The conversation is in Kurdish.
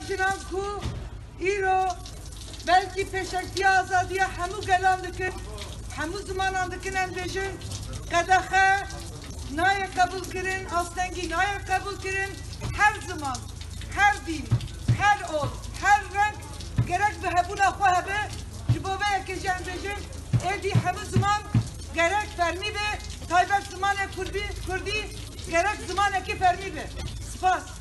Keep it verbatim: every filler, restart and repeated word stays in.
Jinan ku îro belkî pêşengtiya azadiya hemû gelan dikin, hemû zimanan dikin, em bêjin, qedexe nayê qebûlkirin, astengî nayê qebûlkirin. Her ziman, her dîn, her ol, her reng gerek bi hebûna xwe hebe. Ji bo vê yekê jî em bêjin, êdî hemû ziman gerek fermî be, taybet zimanê kurdî, kurdî gerek zimanekî fermî be. Spas.